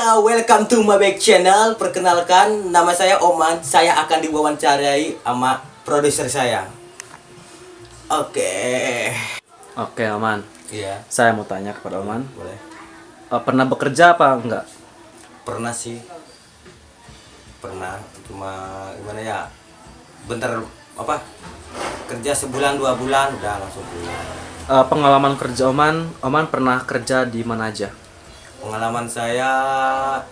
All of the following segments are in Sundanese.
Hello, welcome to my back channel. Perkenalkan, nama saya Oman. Saya akan diwawancarai sama produser saya. Oke. Oke, Oman. Iya, Saya mau tanya kepada Oman. Boleh. Pernah bekerja apa enggak? Pernah sih. Pernah, cuma gimana ya? Bentar apa? Kerja sebulan 2 bulan udah langsung pulang. Pengalaman kerja Oman, Oman pernah kerja di mana aja? Pengalaman saya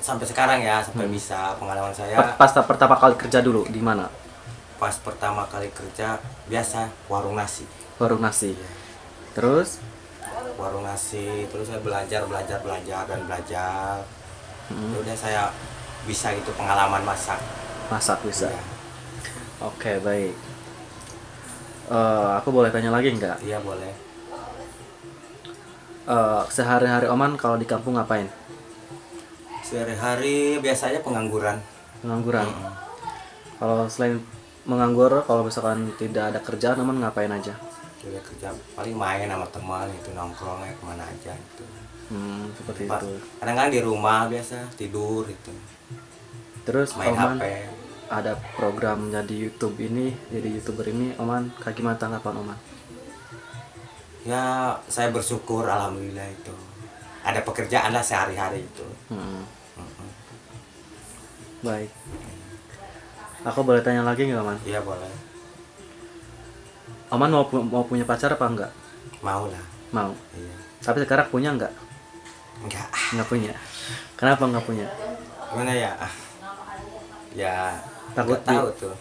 sampai sekarang ya, sampai bisa. Pengalaman saya Pas pertama kali kerja dulu di mana? Pas pertama kali kerja biasa warung nasi. Warung nasi. Terus? Warung nasi, terus saya belajar, belajar, belajar, dan belajar. Ya udah, saya bisa gitu, pengalaman masak. Masak bisa. Iya. Oke, baik. Aku boleh tanya lagi enggak? Iya, boleh. Sehari-hari Oman kalau di kampung ngapain? Sehari-hari biasanya pengangguran. Pengangguran. Kalau selain menganggur, kalau misalkan tidak ada kerjaan, Oman ngapain aja? Udah kerja paling main sama teman itu, nongkrong ya kemana aja itu. Seperti Pak, itu. kadang-kadang di rumah biasa tidur itu. Terus main Oman HP. Ada program jadi YouTube ini, jadi YouTuber ini, Oman kayak gimana tanggapan Oman? Ya, saya bersyukur, alhamdulillah itu ada pekerjaan lah sehari-hari itu. Baik. Aku boleh tanya lagi nggak, Oman? Iya, boleh. Oman mau punya pacar apa enggak? Mau lah. Mau. Iya. Tapi sekarang punya enggak? Enggak. Enggak punya. Kenapa enggak punya? Gimana ya, ya Takut nggak tahu tuh.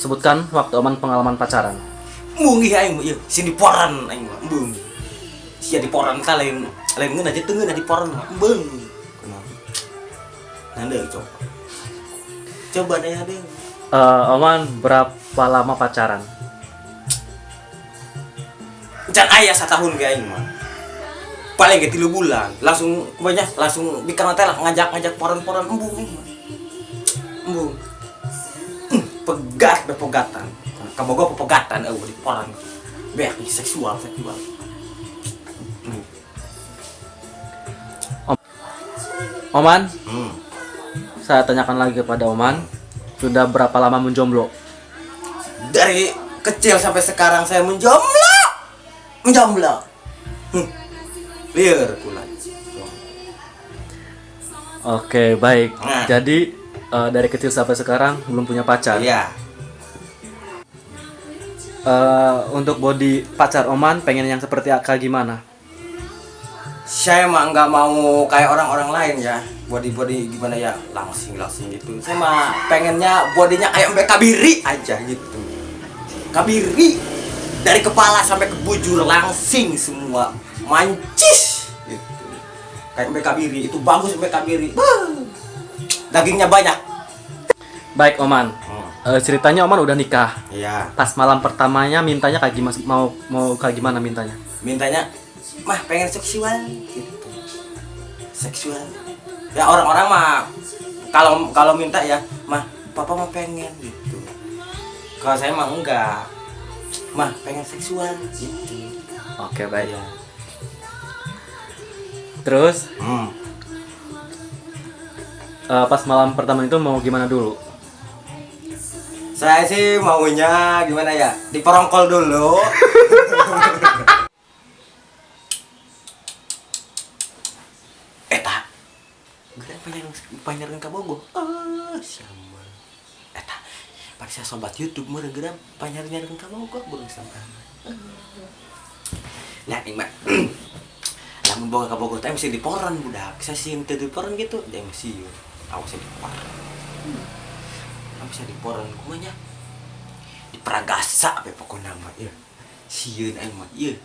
Sebutkan waktu Oman pengalaman pacaran. Embung ih aing mah ieu, sieun diporan aing mah, embung. Sia diporan tah lain lain ngeunah teu ngeunah diporan mah, embung. Kunaon? Nah, deui coba. Coba deh deui. Oman berapa lama pacaran? Can aya satahun ge aing mah. Paling ge 3 bulan, langsung banyak langsung bikin teh lah ngajak-ngajak poran-poran, embung aing mah. Embung. Pegat pegatan. Kabogo pepegatan euweuh diporan. Beak seksual seksual. Oman, saya tanyakan lagi kepada Oman, sudah berapa lama menjomblo? Dari kecil sampai sekarang saya menjomblo, menjomblo. Lieur kula. Oke, baik. Nah. Jadi dari kecil sampai sekarang belum punya pacar. Iya. Untuk body pacar Oman pengen yang seperti kayak gimana? Saya mah nggak mau kayak orang-orang lain ya, body body gimana ya, langsing langsing gitu. Saya mah pengennya bodinya kayak Mbak Kabiri aja gitu. Kabiri dari kepala sampai ke bujur langsing semua, mancis gitu. Kayak Mbak Kabiri itu bagus. Mbak Kabiri. Beuh. Dagingnya banyak. Baik, Oman. Ceritanya Oman udah nikah. Iya. Pas malam pertamanya mintanya kayak gimana? Mau mau kayak gimana mintanya? Mintanya mah pengen seksual gitu. Seksual. Ya orang-orang mah kalau kalau minta ya, "Mah, papa mah pengen," gitu. Kalau saya mah enggak. "Mah, pengen seksual," gitu. Oke, baik. Iya. Terus pas malam pertama itu mau gimana dulu? Saya sih maunya gimana ya? Diporongkol dulu. Eta. Geura panyareun ka Bogo. Ah, sama. Eta. Pada saya sobat YouTube meureun geura panyareun ka Bogo burung sampai. Nah, ini mah lamun boga ka Bogo teh mesti diporan budak. Saya sih teu diporan gitu, dia mesti awas diporan. Bisa diporan kumaha nya? Diperagasa be pokona mah ieu. Sieun aing mah ieu.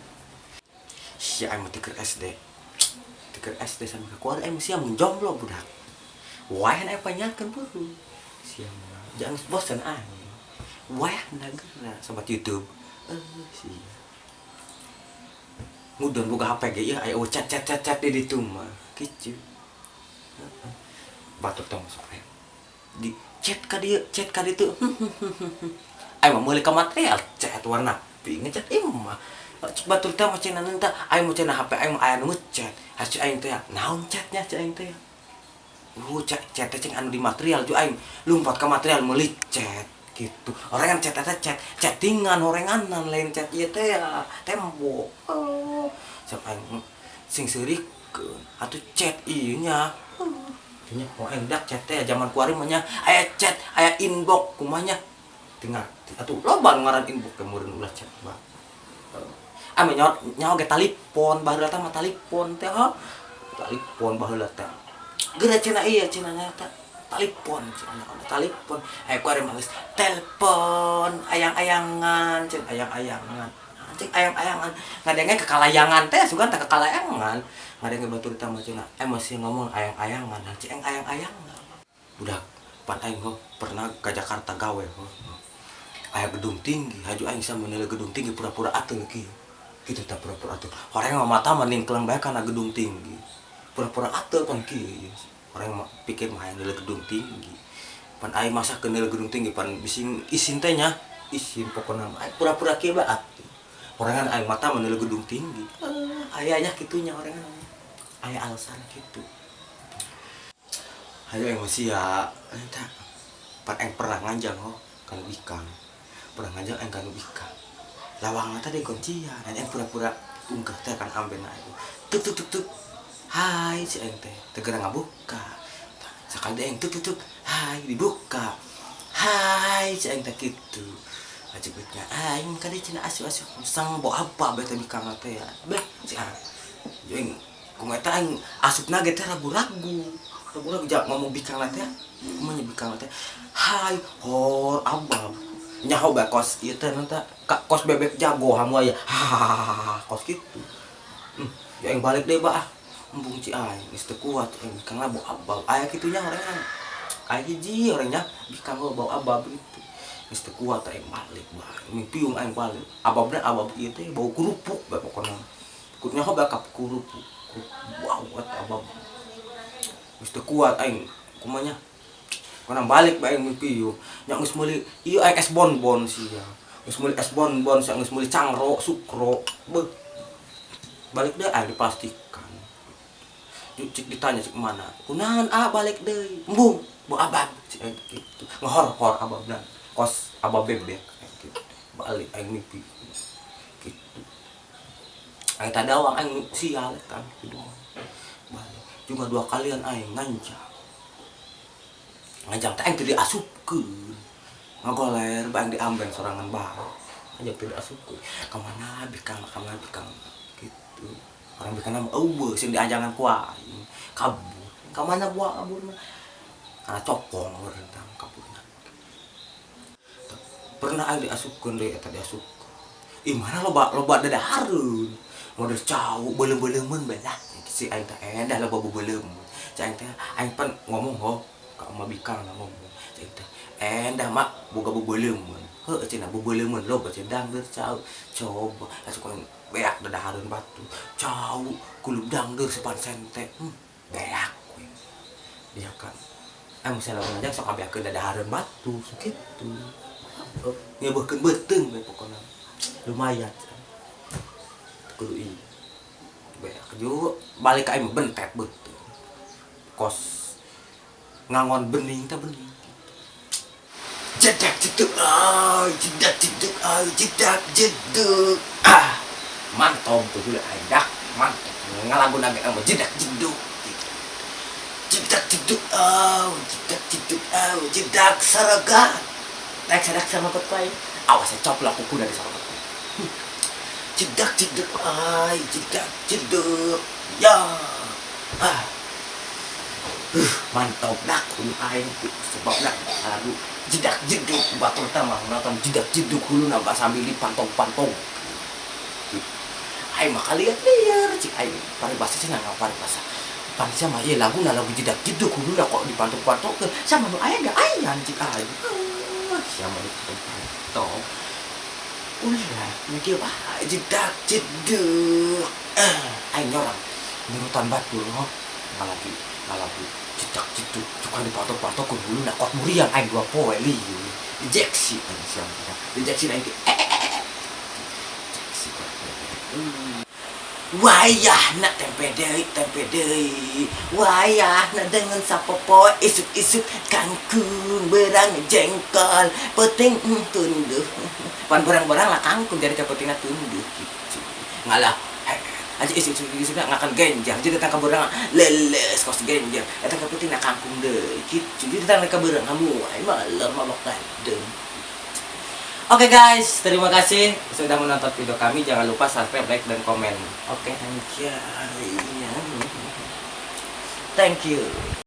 Si aing mah ti keur SD. Ti keur SD sampai ka keluar aing sia menjomblo budak. Wae aing panyakeun buru. Sia mah jangan bosan aing. Wae geura sobat YouTube. Eh, sia. Ngudon boga HP ge ieu aya chat chat chat chat di ditu mah. Kitu. Heeh. Batur tong sok aya. Di chat ka dieu, chat ka ditu. Aing mah meuli ka material chat warna pink, ngechat ieu mah. Cek batur teh mah cenah teh aing mah cenah HP aing mah aya nu ngechat. Hacu aing teh naon chatnya cek aing teh. Chat chat teh cing anu di material ju aing lumpat ke material meuli chat gitu. Orengan chat eta chat chattingan orenganan lain chat ieu teh ya tembok. Oh, sok aing sing seurikeun atuh chat ieu nya. Nya aing dak chat teh zaman kuari mah nya aya chat, aya inbox kumaha nya. Tinggal atuh loba nu ngaran inbox teh meureun ulah chat bah. Ame nyaho nyaho ge talipon baheula teh mah talipon teh ha. Talipon baheula teh. Geura cenah ieu cenah nya teh talipon cenah talipon. Aya kuari mah geus telepon ayang-ayangan cenah ayang-ayangan. Cek ayang-ayangan ngadenge kekalayangan teh sugan teh kekalayangan. Ngadenge batur teh mah cenah emosi ngomong ayang-ayangan, cek ayang-ayangan. Budak pan aing ho pernah ke Jakarta gawe ho. Aya gedung tinggi, haju aing sama nilai gedung tinggi pura-pura atuh kieu. Kitu teh pura-pura atuh. Horeng mah mata mah ningkleng bae kana gedung tinggi. Pura-pura atuh pan kieu. Horeng mah pikir mah hayang nilai gedung tinggi. Pan aing masa ke nilai gedung tinggi pan bising isin teh nya, isin pokona mah aing pura-pura kieu bae atuh. Horengan aing mata mah nilai gedung tinggi. Aya nya kitunya horengan. Aya alasan kitu. Hayu aing mah sia eta. Pan aing pernah nganjang ho kana bikang. Pernah nganjang aing kana bikang. Lawangna teh dikuncian, aing pura-pura unggah teh kan ambena aing. Tuk tuk tuk tuk. Hai si aing teh, teu geura ngabuka. Sakali aing tuk tuk tuk, hai dibuka. Hai si aing teh kitu. Ajebutnya aing kade cenah asup-asup sang bo apa bae teh bikang teh ya. Beh si aing. Aing kumaha teh aing asupna ge teh ragu-ragu. Ragu-ragu jak ngomong bikang teh. Kumaha nya bikang teh. Hai hor abab. Nyaho bae kos ieu teh nanti kos bebek jago hamu aya. Hahaha kos kitu. Ya aing balik deui bah. Embung ci aing geus teu kuat aing bikang bau abab. Aya kitu nya horengan. Aya hiji orangnya bikang bau abab gitu. Geus teu kuat aing balik bah. Mimpiung aing balik. Ababna abab ieu teh bau kerupuk bae pokona. Kudu nyaho bae ka kerupuk. Bau eta abab. Geus teu kuat aing kumaha nya. Kana balik bae aing mimpiung. Nya geus meuli ieu aing es bonbon sia. Geus meuli es bonbon sia geus meuli cangro, sukro. Beuh. Balik deui aing dipastikan. Cik ditanya cik mana? Kunaon ah balik deui. Embung, bau abab cik aing kitu. Ngehor-hor ababna. Kos abab bebek gitu. Balik aing mimpi gitu. Aing tadawang aing sial eta gitu. Balik juga dua kalian aing nganjang. Nganjang teh aing teu diasupkeun. Ngagoler bae aing diamben sorangan bae. Anjing teu diasupkeun. Ka mana bikang ka mana bikang gitu. Orang bikang mah eueuh sing dianjangan ku aing. Kabur. Ka mana buah kabur mah? Karena copong tentang kaburna. Pernah aing diasupkeun deui eta diasupkeun. Ih mana loba loba dadahareun. Model cau beuleum-beuleumeun bae lah. Si aing teh endah loba beuleum. Si aing teh aing pan ngomong ho ka emak bikang na ngomong. Si aing teh endah mak boga beuleum. Heuh cenah beuleum loba cenah dangdeur cau. Coba asup aing beak dadahareun batu. Cau kulub dangdeur sepan sente. Beak we. Dia kan aing misalnya ngajak sok abeakeun dadahareun batu sakitu. Ngebeuhkeun beuteung we pokona. Lumayan. Kudu ieu. Beak juga balik ka aing bentet beuteung. Kos ngangon bening teh bening. Jedak jeduk ay, jedak jeduk ay, jedak jeduk. Ah, mantap tuh gula aing dah, mantap. Ngalagu nage mah jedak jeduk. Jedak jeduk aw, jedak jeduk aw, jedak saraga. Naik sadak sama kot aing. Awas ya coplok kuku dari sorot. Jedak jeduk ay, jedak jeduk. Ya. Ah. Mantap dah kudu aing sebab dah lagu jedak jeduk batur teh mah nonton jedak jeduk huluna bah sambil dipantong-pantong. Aing mah kalian liar cik aing paribasa cenah paribasa. Pan sia mah ieu laguna lagu jedak jeduk huluna kok dipantong-pantongkeun sama nu aya ge ayan cik aing. Sia mah dipantong-pantong. Ulah mikir bah jedak jeduk. Aing nyorang nurutan batur ho ngalagi ngalagu jedak jeduk suka dipatok-patok huluna kot muriang aing dua poe lieu injeksi aing sia injeksi aing injeksi. Wayahna tempe deui, tempe deui. Wayahna dengan sapopoe isuk-isuk kangkung berang jengkol penting tunduh. Pan berang-berang lah kangkung, jadi kapentingna tunduh gitu. Ngalah aja isuk-isuk isuk ngakan genjer, jadi datang ke berang leles kos genjer eta kapentingna kangkung deui gitu. Jadi datang ke berang kamu ay malam mabok gadeng. Oke guys, terima kasih sudah menonton video kami. Jangan lupa subscribe, like, dan komen. Oke, thank you. Thank you.